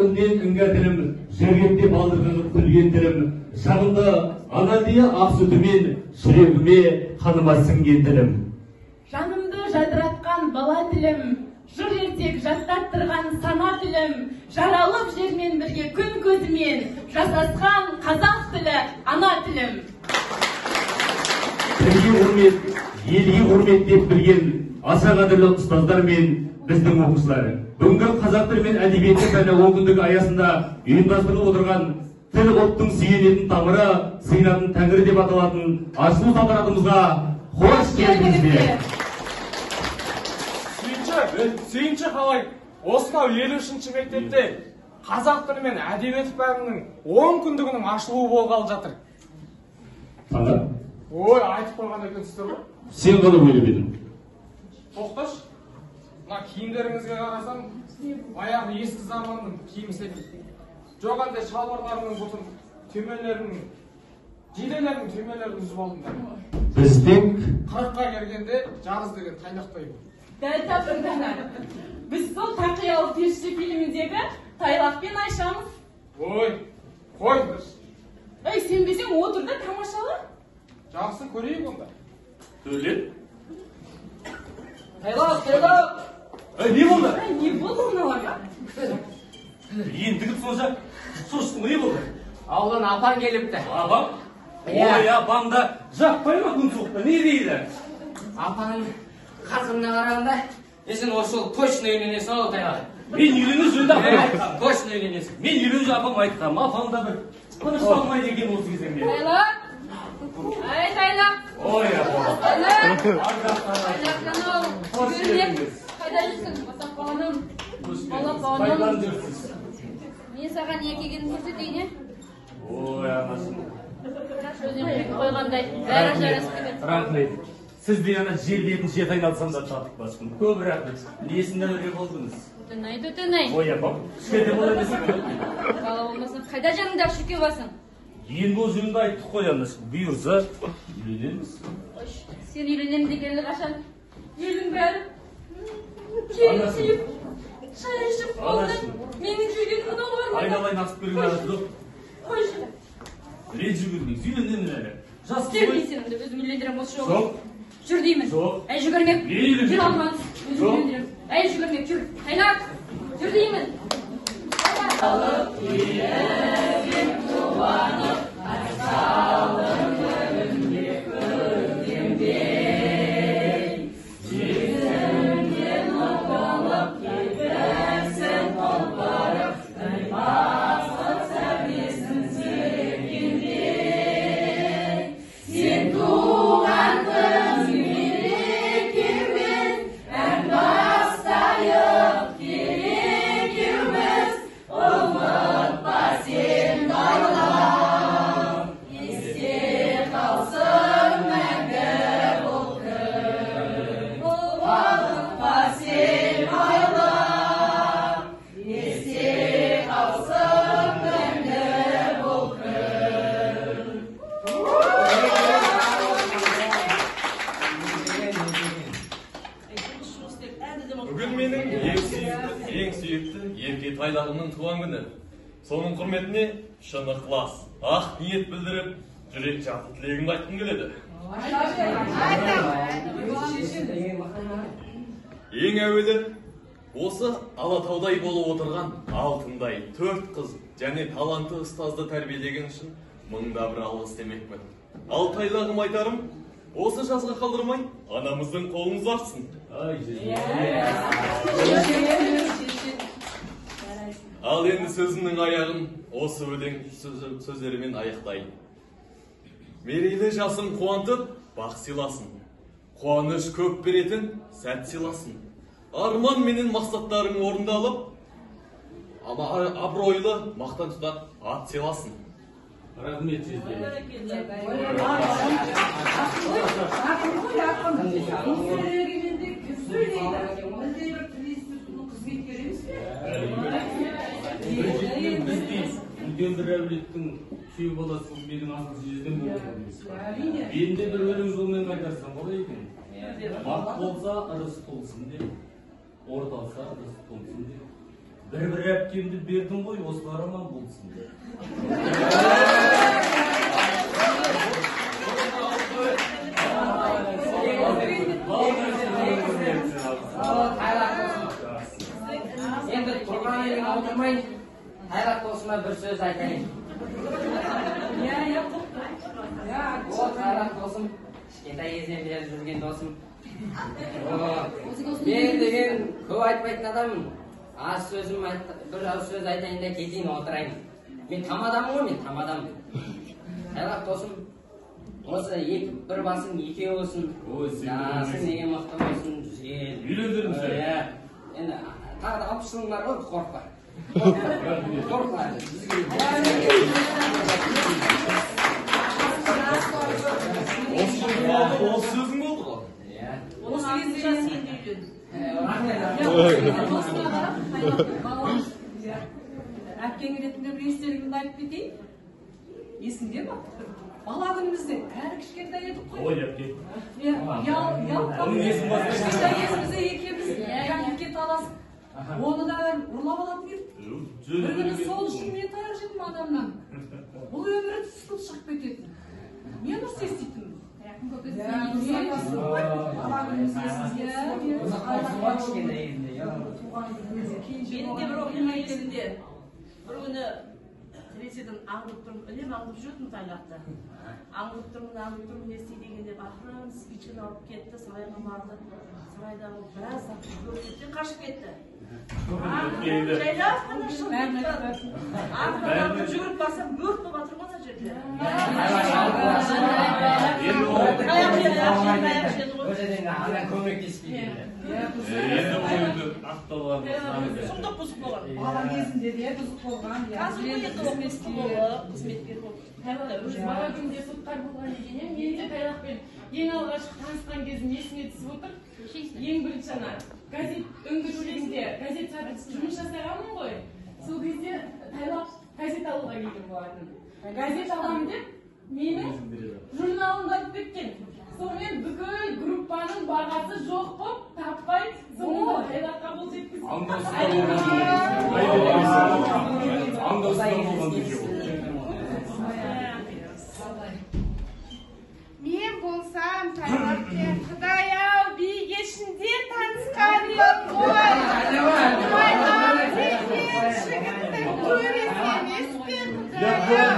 үннен іңгә тілім, жөргекте балдырғанып күлген тілім, жағымды ана дия ақ сүтімен жүрегіме қаныма сіңген тілім. Жанымды жадыратқан бала тілім, жыр ертек жаттаттырған сана тілім, жаралып жермен бірге күн көзімен, жасасқан қазақ тілі ана тілім. Тілге құрмет, елге құрмет деп білген аса қадірлі ұстаздар мен біздің оқушылар. Бүгінгі қазақ тілі мен әдебиеті пәні онкүндігі аясында ұйымдастырылып отырған тіл ұлттың сүйенетін тамыры, сыйынатын тәңірі деп аталатын ашылу салтанатымызға қош келдіңіздер. Сүйінші қалай, осынау 53-ші мектепте қазақ тілі мен әдебиет пәнінің 10 күндігінің ашылуы болғалы жатыр. Таңдап. Ой, айтып қойған екенсіздер ғой. Сен қалай ойлап едің? Тоқташы. Мына киімдеріңізге қарасам, баяғы ескі заманның киімі секілді. Жоқ әлде шалбарларының бұтын, түймелерінің, жейделерінің түймелерін үзіп алдыңдар. Біз тек 40-қа келгенде жарыз деген тайлақтай болды. Дәл таптың, Таңат. Біз сол тақиялы періште фильміндегі Тайлақ пен Айшамыз. Ой, қойыңдаршы. Ей, сенбесең отыр да тамашала. Жақсы көрейік онда. Төлеп. Тайлақ, Тайлақ. Ей, не болды? Ей, не болды мыналарға? Ентігіп сонша шошытың, не болды? Ауылдан апаң келіпті. Апам? Иә. Ой, апам да жақпай ма күн суықта, не дейді? Апаның қарқынына қарағанда, сен осы жолы точно үйленесің ау, Тайлақ. Мен үйлену жөнінде апам айтқам. Точно үйленесің. Мен үйлену жөнінде апам айтқам. Апам да бір тынышталмайды екен осы кезеңде. Тайлақ! Ай, Тайлақ! Ой, апам. Тайлақ! Ар жақтан Тайлақ, анау, Қош жүгірмек. келдіңіз. Қайда жүрсің? Басапқаным. Қош келдіңіз. Балапаным. Қайдан жүрсіз? Мен саған не екенін көрсетейін, е? Ой, анашым. Өзім құйып қойғандай, бәрі жарасып кетеді. Рахмет. Сіздей ана жердетін жет айналсам да татып басқын. Көп рахмет. Несін әуре болдыңыз? Төтенай, төтенай. Ой, апам, кішкентай бала емессің ғой. Бала болмасын, қайда жаныңдағы шүке басың? Енді ол жөнінде айттық қой, анашым. Бұйырса, үйленеміз. Ой, сен үйленемін дегелі қашан? Елдің бәрі келін Анашым. сүйіп, шай ішіп болды. Анашым. Менің жүргенім мынау бар ма? Айналайын асып берген арасы жоқ. Қойшы. Ренжіп жүрмеңіз, үйленемін әлі. Жас Кел, қой. мен сені өзім үйлендіремін осы жолы. Жоқ. Жүр деймін. Жоқ. Әй, жүгірмек. Мен үйлендіремін. Жүр алдыма түс. Өзім Жоқ. үйлендіремін. Әй, жүгірмек, жүр. Тайлақ, жүр деймін. Бүгін менің ең сүйікті ерке Тайлағымның туған күні. Соның құрметіне шын ықылас, ақ ниет білдіріп, жүрек жарты тілегімді айтқым келеді. Ең әуелі осы Алатаудай болып отырған алтындай 4 қыз және талантты ұстазды тәрбиелеген үшін мыңда бір алғыс демекпін. Ал Тайлағым айтарым, осы жазға қалдырмай анамыздың қолын ұзартсын. Ай, жезде. Ал енді сөзімнің аяғын осы өлең сөздерімен аяқтайын. Мерейлі жасын қуантып, бақ сыйласын. Қуаныш көп беретін сәт сыйласын. Арман менен мақсаттарың орындалып, абыройлы мақтан тұтар ат сыйласын. Рахмет сізге. Ақын ғой, ақын. Бұл келгенде кім сөйлейді? Әлде бір тіл институтының қызметкері емес пе? Бір жетінің біздей үлкен бір әулеттің күйеу баласы менің асыл жездем болып тұр емес пе? Әрине. Мен де бір өлең жолмен қайтарсам қалай екен? Бақ болса ырыс толсын деп, орталса ырыс толсын деп, Бір-бір әпкемді бердім ғой, осылар аман болсын деп. Енді тұрған елін аудармай, Тайлақ досыма бір сөз айтайын. О, Тайлақ досым, кішкентай кезінен бері жүрген досым. Мен деген көп айтпайтын адаммын. Аз сөзім, бір ауыз сөз айтайын да кетейін, отырайын. Мен тамадамын ғой, мен тамадамын. Тайлақ досым, осы бір басың екеу болсын, жасың деген мықты болсын, жүзге. Үйлендірім сен. Енді тағы да 60 жылың бар ғой, қорықпа. Қорықпа. Осы сөзің болды ғой. Осы кезде сен де үйлен. Рахмет. Досыңа қарап, балам, әпкең ретінде бір естелігімді айтып кетейін. Есіңде ма? Бала күнімізде бәрі кішкентай едік қой. Ой, әпке. Кішкентай кезімізде екеуміз кәмпитке таласып, оны да ұрлап алатын едік. Бір күні сол үшін мен таяқ жедім адамнан. Бұл өмірі түсіп шығып кететін. Мен ұрыс еститінмін. Менің де бір оқиға есімде. Бір күні терезеден аңдып тұрмын, үнемі аңдып жүретін Тайлақты. Аңдып тұрмын, не істей дегенде ақырын спичканы алып кетті, сарайға барды. Сарайдағы біраз уақыт жүгіріп кетті, қашып кетті. Жайлап қана шығып кетті. Ақырын жүгіріп барсам, өрт болып жатыр ғой ана жерде. Таяқ жеді, таяқ жеді ғой. Ол жерден ана көмектеспейді. Енді бұл енді ақталған. Сұмдық бұзық болған. Бала кезінде де бұзық болған. Қазір енді ол бұзық болып, қызметкер болып. Бала күнде сотқар болған екен, мен де Тайлақпен ең алғашқы танысқан кезім есіме түсіп отыр. Ең бірінші ана газет үңгіршілігінде газет сатып жұмыс жасағанмын ғой. Сол кезде Тайлақ газет алуға келген болатын. Газет аламын деп менің журналымды алып кеткен. Сонымен бүкіл группаның бағасы жоқ болып таппай, соңында Тайлаққа қол жеткізген. Аңдаусызда болған дүние ол. Мен болсам Тайлақпен Құдай-ау би кешінде танысқанмын ғой. Тайлақ деген жігіттің төресі емес пе, Құдай-ау?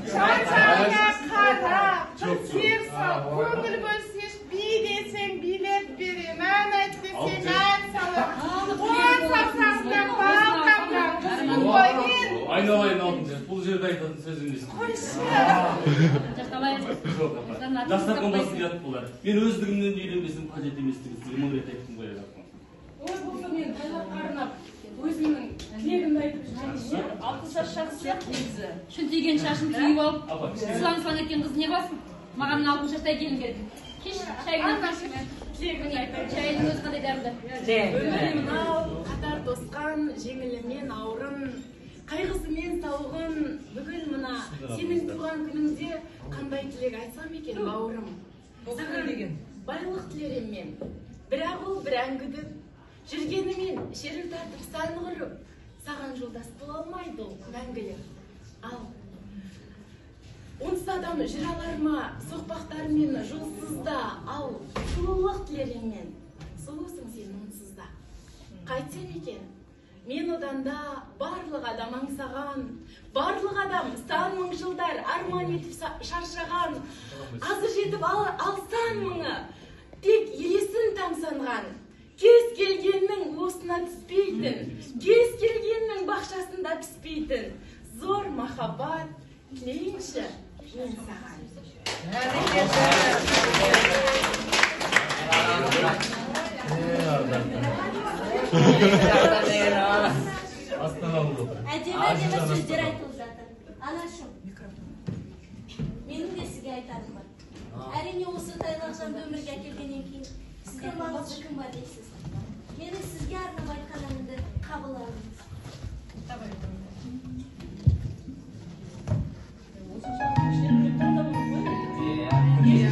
Жан-жағыңа қарап, бір зер салып, көңіл бөлсеш, би десең билеп берем, ән айт десең ән салам. Он саусағынан бал тамған қызбын ғой мен. Айналайын алтын, бұл жерде айтатын сөз емес. Қойшы. Жоқ, апа. Дастархан басын ұят болар. Мен өздігімнен үйленбесем қажет еместігін сізге мың рет айттым ғой, апа. Ой, болса мен Тайлаққа арнап өзімнің тілегімді айтып жүрейін. Алтын шаш жақсы сияқты негізі. Шүлтиген шашын түйіп алып, Апа, сылаң-сылаң еткен қыз не қыласың? Маған мына алтын шаштай келін керек. Кеш, шайыңнан Тілегімді айтайын. Шайының өзі қандай дәмді. Өмірі мынау қатар тосқан жеңілімен ауырын, қайғысымен сауығын, бүгін мына сенің туған күніңде қандай тілек айтсам екен, бауырым? Саған байлық тілер ем мен. Бірақ ол бір әңгүдік, жүргенімен шеру тартып сан құрып, саған жолдас бола алмайды ол мәңгілік. Ал онсыз адам жүре алар ма соқпақтармен жолсыз да, ал сұлулық тілер ем мен. Сұлусың сен онсыз да. Қайтсем екен, мен одан да барлық адам аңсаған, барлық адам сан мың жылдар арман етіп шаршаған, азы жетіп алсан мыңы, тек елесін тамсанған, кез келгеннің уысына түспейтін, кез келгеннің бақшасында піспейтін, зор махаббат тілейінші мен саған. Астана болып отыр. Әдемі-әдемі сөздер айтылып жатыр. Анашым, менің де сізге айтарым бар. Әрине осы Тайлақжанды өмірге әкелгеннен кейін сізден маңызды кім бар дейсіз. Менің сізге арнап айтқан әнімді қабыл алыңыз. Иә.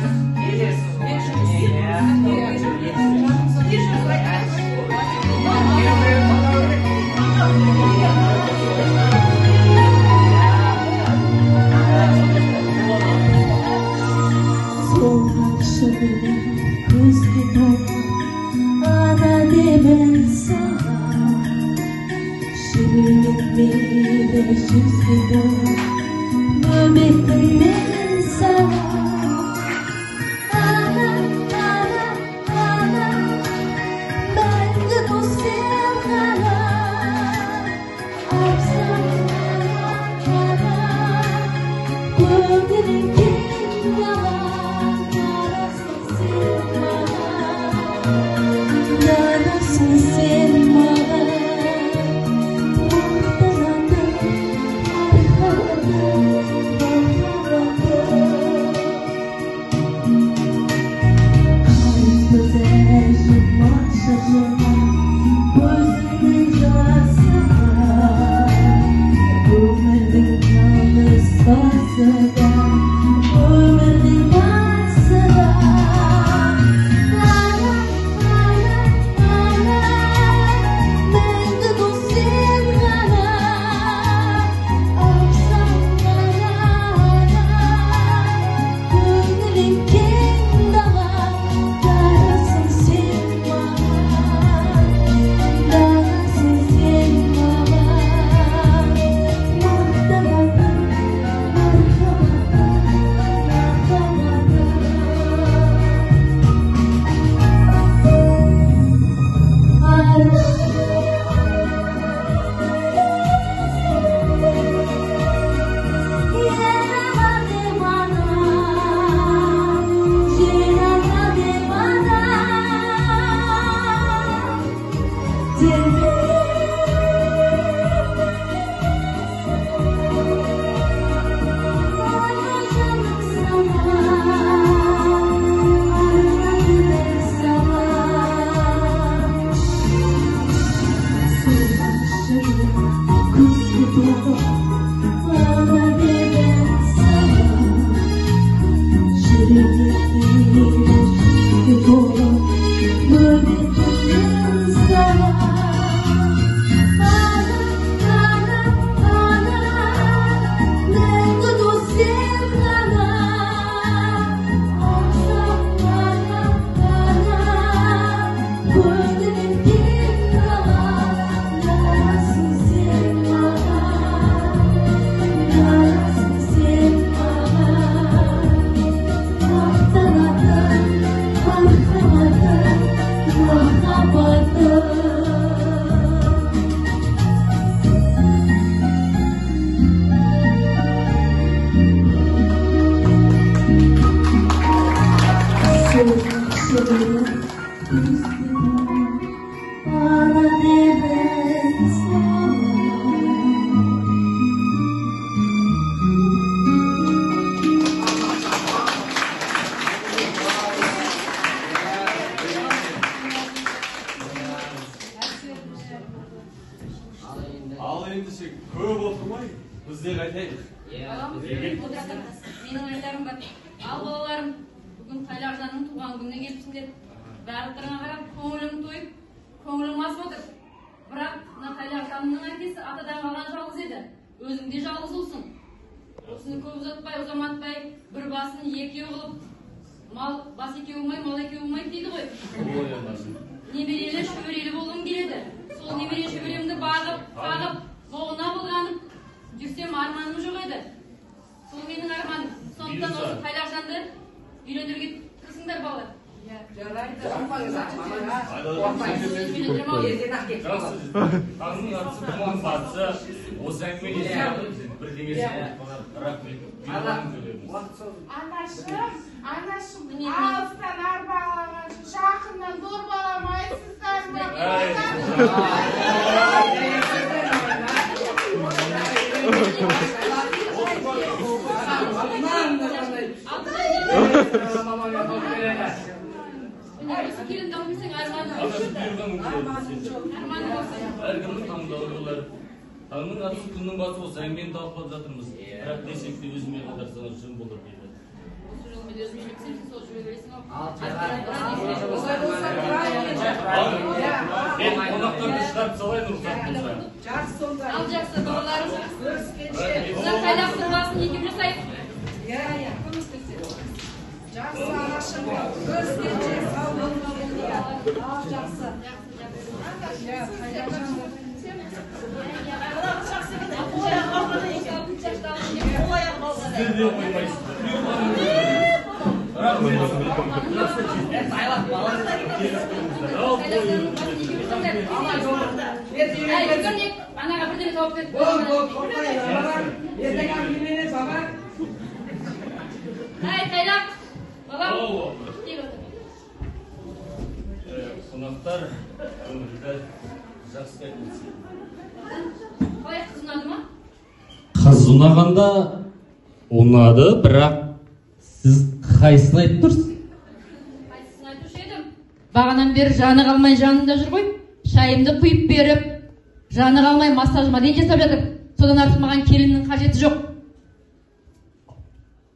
Ал ендеше көп отырмай, біз де қайтайық. Менің айтарым бар. Ал балаларым, бүгін Тайлақжанның туған күніне келіпсіңдер. Барлықтарыңа қарап көңілім тойып, көңілім асып отыр. Бірақ мына Тайлақжанның әкесі атадан қалған жалғыз еді. Өзің де жалғыз ұлсың. Осыны көп ұзатпай, ұзаматпай, бір басын екеу қылып, мал бас екеу болмай, мал екеу болмайды дейді ғой. Немерелі шөберелі болғым келеді. Сол немере шөберемді бағып, қағып, боғына былғанып жүрсем арманым жоқ еді. Сол менің арманым. Сондықтан осы Тайлақжанды үйлендіруге тырысыңдар, балалар. Жарайды. Таңның атысы, күннің батысы, осы әңгіме бірдеңе рахмет. Анашым, анашым, алыстан арбалағанша жақыннан дорбаламайсыздар ма? Келінді алмасаң арманым. Арманым болсын. Әркімнің таңдауы болар. Таңның атысы, күннің батысы, осы әңгімені талқылап жатырмыз. Бірақ десек те өзіме қалдырсаңыз жөн болар дейді. Осы жолы мен өзім жүрсем, сен сол жүре бересің ау. Мен қонақтарды шығарып салайын, рұқсат болса. Жақсы сонда. Ал жақсы, балаларым. Мына Тайлақтың басын екеу жасайық. Иә, иә, көмектесемін. Жақсы, анашым. Көріскенше сау болыңыз. Ал жақсы. Иә, Тайлақжан. Жақсы екен. Сіздер де қоймайсыздар. Рахмет. Жақсы. Тайлақ баласы. Ал Әй, жүгірмек, анаға бірдеме тауып бер. Бол, бол, қорқпай, баба. Ертең ақ үйленеміз, баба. Әй, Тайлақ, балам, Ау. кел отыр. Қонақтар көңілді, жақсы өтсін. Қалай, қыз ұнады ма? Қыз ұнағанда ұнады, бірақ сіз қайсысын айтып тұрсыз? Қайсысын айтушы едім? Бағанан бері жаны қалмай жанында жүр ғой. Шайымды құйып беріп, жаны қалмай массажыма дейін жасап жатыр. Содан артық маған келіннің қажеті жоқ.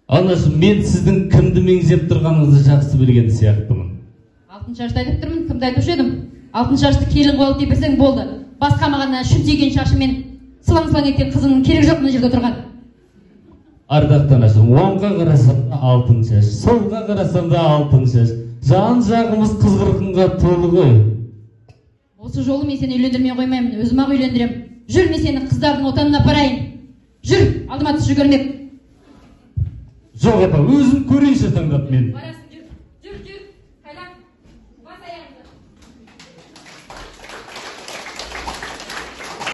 Анашым, мен сіздің кімді меңзеп тұрғаныңызды жақсы білген сияқтымын. Алтын шашты айтып тұрмын, кімді айтушы едім? Алтын шашты келін қылып алып берсең болды. Басқа маған ана шүмтиген шашымен сылаң-сылаң еткен қызыңның керегі жоқ мына жерде отырған. Ардақты анашым, оңға қарасам да алтын шаш, солға қарасам да алтын шаш. Жан жағымыз қыз қырқынға толы ғой. Осы жолы мен сені үйлендірмей қоймаймын, өзім ақ үйлендірем. Жүр, мен сені қыздардың отанына апарайын. Жүр, алдыма түс, жүгірмек. Жоқ, апа, өзім көрейінші таңдап мен. Барасың.